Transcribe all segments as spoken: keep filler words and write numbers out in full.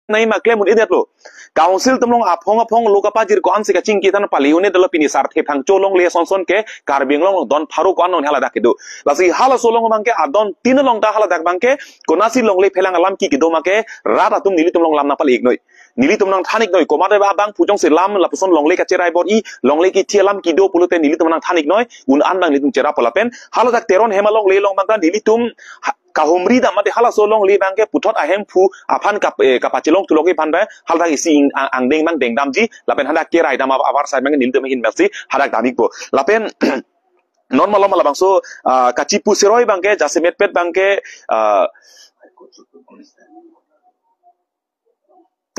nangji ma klem un-edetlo. Council atum along aphong aphong lo kapajir ko-an si kachingki than pali un-edetlo, pini Sarthe Phangcho alongle ason ason ke Karbi Anglong along don pharo ko-an along haladak kedo. Lasi halaso along abangke adon tin along ta haladak abangke konatsi longle phelang alam ke kedo ma ke rat atum nelitum along lam nangpale-iknoi. Nelitum nangthan-iknoi, komat abangphu jongsi lam lapuson longle kacherai bor-i, longle kethi alam kedo pulote nelitum nangthan-iknoi, un-an abang nelitum cherappo lapen haladak Teron Hema alongle along abangke nelitum ha-, kahumri dam mate halaso alongle abangke puthot ahemphu aphan kap-, eh, kapachelong thulok aphan ba haladak isi ing-, a-, angdeng abang dengdamji lapen hadak kerai dam ap-, apar sai abangke nelitum ahin melsi hadak dam-ikpo. Lapen non malom labangso, ah, kachipu seroi abangke jasemetpet abangke, ah,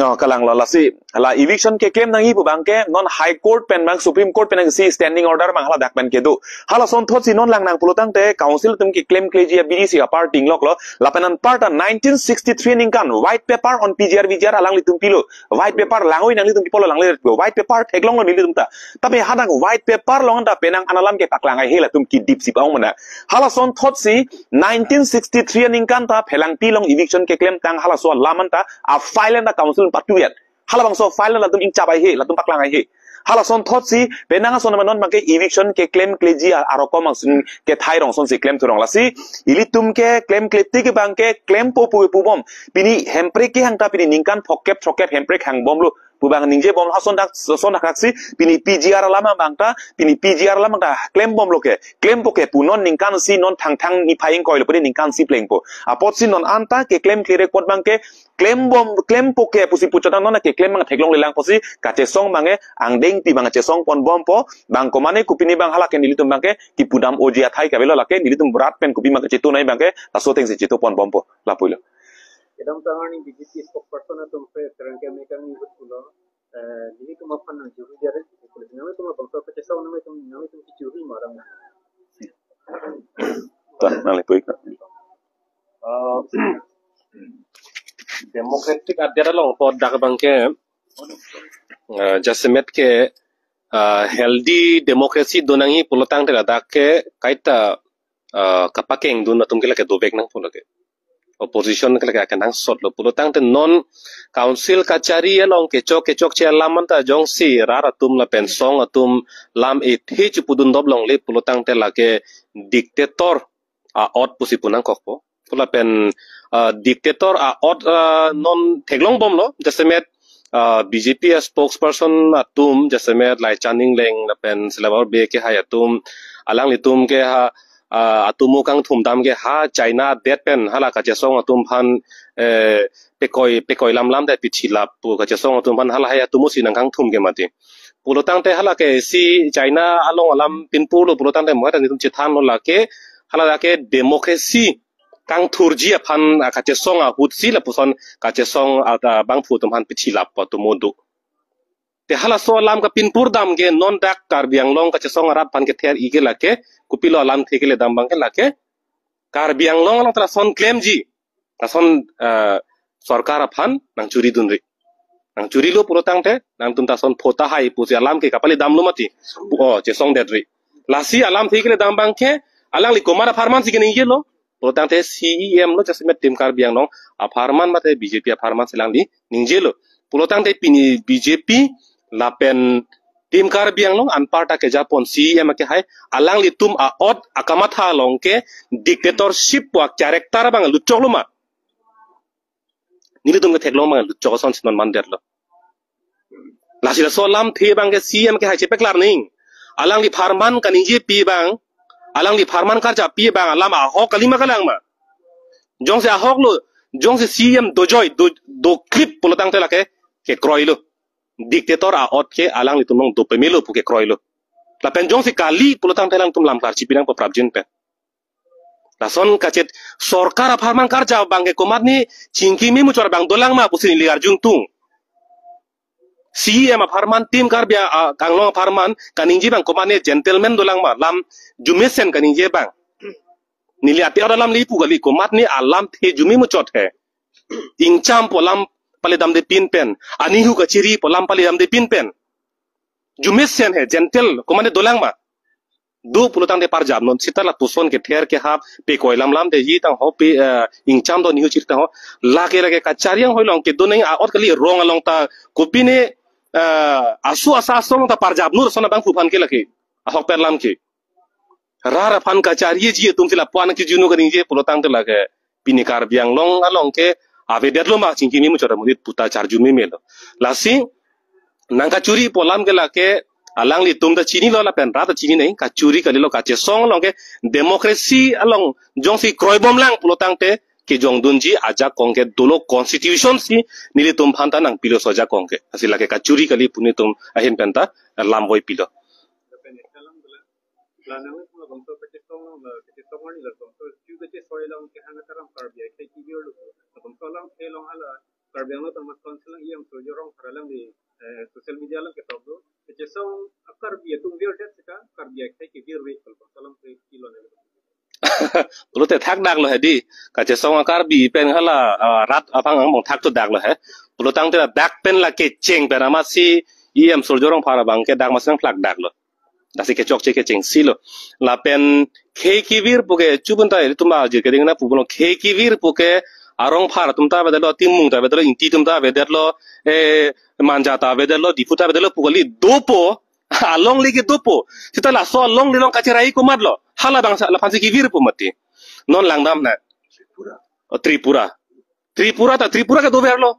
oh, kalanglo lasi, la eviction keklem nangji pu abangke non High Court pen abang Supreme Court pen abang si standing order abang haladak pen kedo. Halason thotsi non lang nang pulotangte Council atum keklemkleji abidi si apar tingloklo. Lapen anparta nineteen sixty-three aningkan White Paper on P G R V G R alanglitum pilo. White Paper langoi nanglitum kipolo, langledetpo. White Paper theklonglo nelitum ta. Tapi hadak White Paper along ta penang an alam kepaklang haihe, latum kedip si pa-ong mena. Halason thotsi nineteen sixty-three aningkan ta Phelangpi along eviction keklemtang halaso alam anta a-file anta Council patu-et. Halabangso file anta latum ingchap haihe, latum paklang haihe. Halason thotsi penang ason non abangke eviction keklemkleji a-, arokom angsun kethai rong asonsi klemthu rong lasi. Ilitum keklemkle tik abangke klempo pu pubom. Pini Hemprek kehang ta pini ningkan phokep throkep Hemprek hangbomlo pu abang ningjebom, ason dak, ason dak si pini P G R alam abang ta, pini P G R alam abang ta klembomlo ke, klempo ke pu non ningkan isi non Thangthang niphai ingkoi lo pini ningkan isi plengpo. Apotsi non anta keklemkle record abangke klembom, klempo ke pusi puchot non keklem abang theklonglelang pusi kachesong abangke angdengpi abang chesong ponbompo, bang komane kopine abang halake nelitum abangke kipudam oji athai ke avelo, lake nelitum rat pen kopi abang kachetu nangji abangke laso atengsi chetu ponbompo, lapu-ilo. Kedamtang arni B J P spokesperson atum pe terang ke mekang ni betul lo. Eh, nelitum aphan nangchuri jare, nangtum abang so kachesong nangtum, nangtum kichuri marang. Ta, nangli puik na. Eh, democratic adet along pu dak abangke, eh, jasemet ke, eh, healthy democracy do nangji pulotangte ladak ke kaita, eh, kapakengdun atum ke lake dovek nangpo lake. Opposition ke lake akenangsot lo pulotangte non Council kachari along kechok kechokche alam anta jongsi rat atum lapen song atum lam ethe chepudun dop longle pulotangte lake dictator a-ot pusi pu nangkokpo. Pu lapen, ah, dictator a-ot, ah, non theklongbomlo, jasemet, ah, B J P a-spokesperson atum, jasemet Laichan Engleng lapen Selabor Bey kehai atum, alanglitum ke ha, ah, atumo kangthum dam ke ha China adet pen hala kachesong atum aphan, eh, pekoi, pekoi lamlam det pithilap pu kachesong atum aphan halahei atumo si nangkangthum ke mati. Pulotangte hala ke si China along alam pinpurlo pulotangte mo ta nelitum chethanlo lake, hala lake democracy kangthurji aphan, ah, kachesong ahut si lapuson kachesong, ah, ah, bangphu atum aphan pithilap pu atumo do. Te halaso alam kapinpur dam ke non dak Karbi Anglong kachesong arat aphan kether-ik ke lake, kopilo alamthe kele dam abangke lake, Karbi Anglong along ta lason klemji, lason, eh, sorkar aphan nangchuri dunri. Nangchurilo pulotangte, nangtum ta lason pho tahai pusi alam ke kapale damlo mati. Oh, chesongdetri. Lasi alamthe kele dam abangke, alangli komat apharman si keningjelo. Pulotangte C E M lo jasemet Team Karbi Anglong apharman mate B J P apharman si alangli ningjelo. Pulotangte pini B J P lapen Team Karbi Anglong anparta kejapon C E M akehai alanglitum a-ot akamatha along ke dictatorship pu a-character abang lutchoklo ma. Nelitum ketheklong abang lutchok ason si non mandetlo. Lasi laso alamthe abangke C E M kehai chepaklar ning. Alangli apharman kaningjepi abang, alangli apharman karjapi abang, alam ahok kali ma kalang ma. Jongsi ahok lo, jongsi C E M dojoi, do, doklip pulotangte lake, kekroilo. Dictator a-ot ke alanglitum along dopemelo pu kekroilo. Lapen jongsi kali pulotangte alangtum lam karchipi nangpo prapjin pen. Lason kachet sorkar apharman karja abangke komatne chingki memuchot abang dolang ma pusi neli arjung tung. C E M apharman Team Karbi a, a, Anglong apharman kaningje abang komatne gentleman dolang ma, lam jumesen kaningje abang. Neli ati ada lam lipu kali komatne alamthe jume muchot he. Ingcham pu alam pale damde pinpen. Anihu kachiri pu alam pale damde pinpen. Jumesen he, gentle, komatne dolang ma. do pulotangte parjap non, seta lapuson kether kehap pe koi lam lam te ji tang ho pe, eh, ingcham do nihu chir tang ho. Lake lake kachari anghoi along kedo nang a-ot kali, rong along ta kopine, eh, asu asa asong ta parjap non, lason abangphu aphan ke lake ahok pen lam ke. Rat aphan kachariji atum si lapu-an kejunu kaningje pulotangte lake pini Karbi Anglong along ke avedetlo ma chingki memu chora mudit puta charju memelo. Lasi nang kachuri pu alam ke lake alanglitum ta chinilo lapen rat ta chini nai, kachuri kalilo, kachesong along ke democracy along jongsi kroibom lang pulotangte kejongdunji ajakong ke dolo, constitution si nelitum aphan ta nangpilo laso ajakong ke. Lasi lake kachuri kali pu nelitum ahin pen ta lamvoi pilo. Planang pula bangso kachesong along la, kachesong arni la bangso chu kachesoi along kehang ataram Karbi akhei kevir lo. Bangso along khe along hala Karbi Anglong Autonomous Council along E M Surjya Rongphar alangli, eh, social media along ketok do. Kachesong a-Karbi atum virdet seta Karbi akhei kevirve kol bangso along khe kilo ne. Pulote thakdaklo he di. Kachesong a-Karbi pen hala, ah, rat aphan angbong thakthudaklo he. Pulotangte dak pen la kecheng pen amatsi E M Surjya Rongphar abang ke dak amatsi nangphlakdaklo. Lasi kechokche kechengsi lo. Lapen khei kevir pu ke chubun ta ilitum ajir keding na pu pulo, khei kevir pu ke a-Rongphar atum ta avedetlo, Timung ta avedetlo, Ingti atum ta avedetlo, eh, Manja ta avedetlo, Diphu ta avedetlo pu kali, dopo, alongle ke dopo. Seta laso alongle along kacherai komatlo? Hala abang sa, laphansi kevir pu mati. Non langdam na. O, Tripura. Tripura ta, Tripura ke doverlo.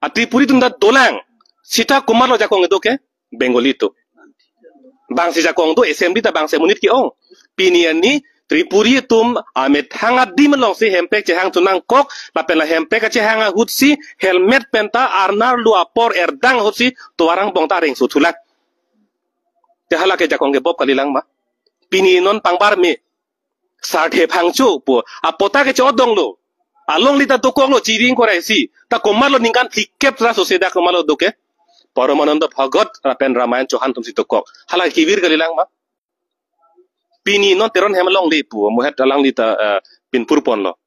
A-Tripuri atum ta dolang. Seta komatlo jakong kedo ke? Bengali atum. Bangsi jakong do, assembly ta bangsi amonit ke-ong. Pini arni Tripuri atum amethang adim alongsi hemprek chehang thu nangkok, lapen la hemprek kachehang ahutsi helmet pen ta arnarlo apor erdang ahutsi tovar angbong ta areng so thulak. Te hala ke jakong kebop kalilang ma? Pini non pangbar me. Sarthe phangcho pu. Apota ke chodonglo. Alongle ta dokoklo, chiri ingkoi ra isi. Ta komatlo ningkan phlikep ra sose dak komatlo do ke? Paramananda Bhagat lapen Ramayan Chauhan atumsi dokok. Hala kevir kalilang ma? Pini non Teron hem alongle pu, muhet alangli ta, eh, pinpur ponlo.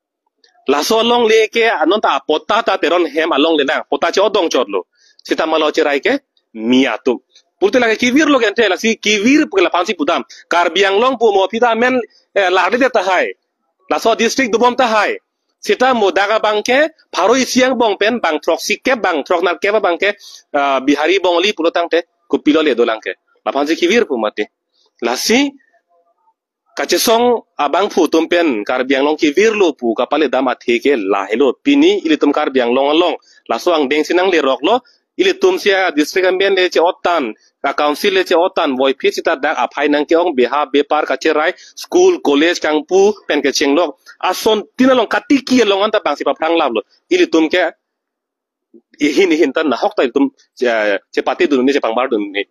Laso alongle ke non ta apota ta Teron hem alongle nang, pota chodong chotlo. Seta malo cherai ke mi atum. Pulote lake kevirlo gente, lasi kevir pu ke laphansi pudam. Karbi Anglong pu mo aphi ta amen, eh, larle det tahai. Laso district dobom tahai. Seta mo dak abang ke pharo isi angbong pen bang throksi kep, bang throk nerkep abang ke, ah, Bihari Bongali pulotangte kopilo le dolang ke? Laphansi kevir pu mati. Lasi kachesong abangphu atum pen Karbi Anglong kevirlo pu kapaledam athe ke lahelo. Pini ilitum Karbi Anglong along laso angdengsi nangleroklo. Ilitum si a-district amen le che-ottan, a-council le che-ottan, voiphit seta dak aphai nangke-ong, beha bepar kacherai, school, college kangpu pen kechenglok. Asontin along katiki along anta bangsi paphrang laplo. Ilitum ke ihin ihin ta nahok ta ilitum che, chepatedun ne, chepangbar dun ne.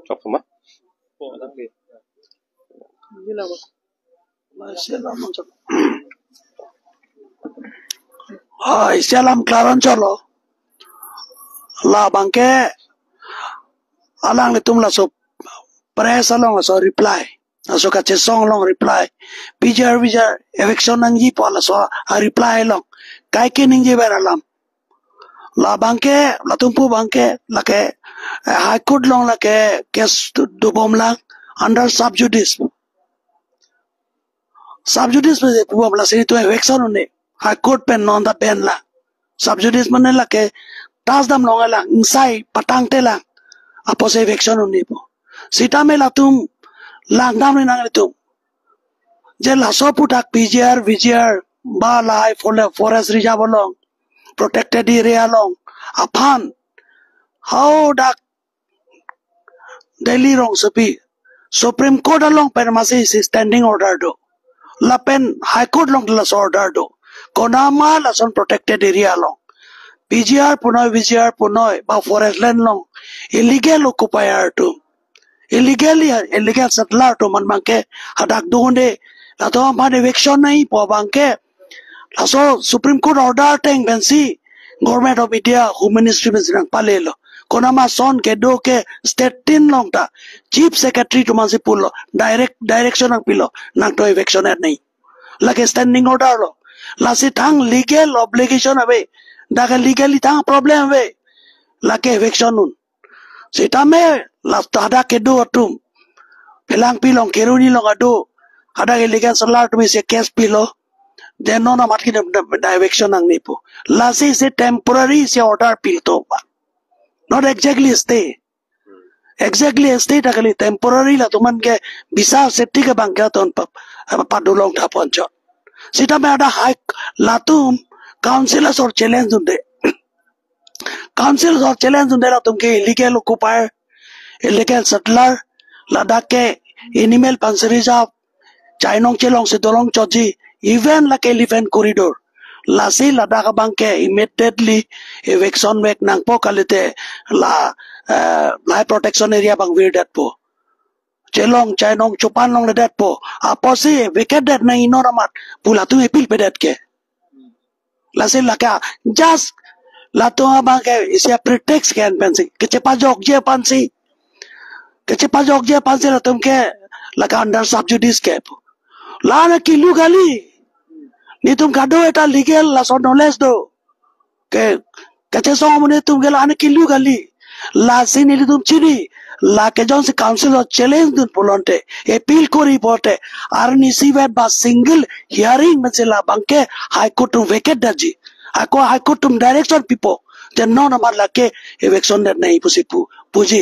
Chok ma? Hai, selam klaran cholo. Labang ke alanglitum laso press along laso reply. Laso kachesong along reply. P G R, V G R, eviction nangji pu laso a-reply along. Kaike ningjever alam. Labang ke, latum pu abang ke, lake, eh, High Court along lake case do, dobom lang under sub judice. Sub judice pu pubom, lasi tu eviction un-e. High Court pen non ta pen la. Sub judice mane lake tasdam long lang, ingsai patangte lang. Apotsi eviction un-e pu. Sitame latum langdamri nanglitum. Je laso aputhak P G R, V G R, ba lahai fore-, forest reserve along, protected area along aphan hadak Delhi rongsopi Supreme Court along pen amatsi isi standing order do. Lapen High Court along laso order do. Konama lason protected area along P G R punoi, V G R punoi, ba forest land along illegal occupier atum, illegally, illegal settler atum aphan abang ke hadak do un-e, latum aphan eviction nangji pu abang ke laso Supreme Court order ateng pensi Government of India Home Ministry pensi nangpalelo. Konama ason kedo ke state tin along ta Chief Secretary atum aphansi pulo, direct direction nangpilo, nangtum eviction et nangji. Lake standing order lo. Lasi thang legal obligation ave. Dak legally thang problem ave. lake eviction un. Sitame la hadak kedo atum, Phelangpi along, Kheroni along kedo, hadak illegal settler atum isi case pilo. Then non amat ke na, na, na eviction nangne pu. Lasi isi temporary isi order pilto pa. Not exactly stay. Exactly stay ta kali, temporary latum an ke bisa safety ke abang ke ton pap, apa padulong thapon chot. Sitame hadak high, latum council asor challenge dunde. Council asor challenge dunde latum ke illegal occupier, illegal settler, ladak ke animal aphansi reserve, chainong chelongsi dolong chotji, even lake elephant corridor. Lasi ladak abang ke immediately eviction vek nangpo, kalite la, eh, la protection area abang virdetpo. Chelong chainong chopan longledetpo. Apotsi vacate det nangji non amat pu latum appeal pedet ke. Lasi lake just latum abang ke isi a pretext ke-en pensi, kechepajokji aphansi. Kechepajokji aphansi latum ke lake under sub judice ke pu. La-an akilu kali. Netum kado eta legal lason knowledge do. Ke, kachesong amonit atum ke la-an akilu kali. Lasi nelitum chini, lake jongsi council asor challenge dun pulote, appeal kori pulote, arnisi vet ba single hearing pensi la abang ke High Court atum vacate detji. High Court, High Court atum direction pipo. Then non amat lake eviction det nangji pusi pu, puji.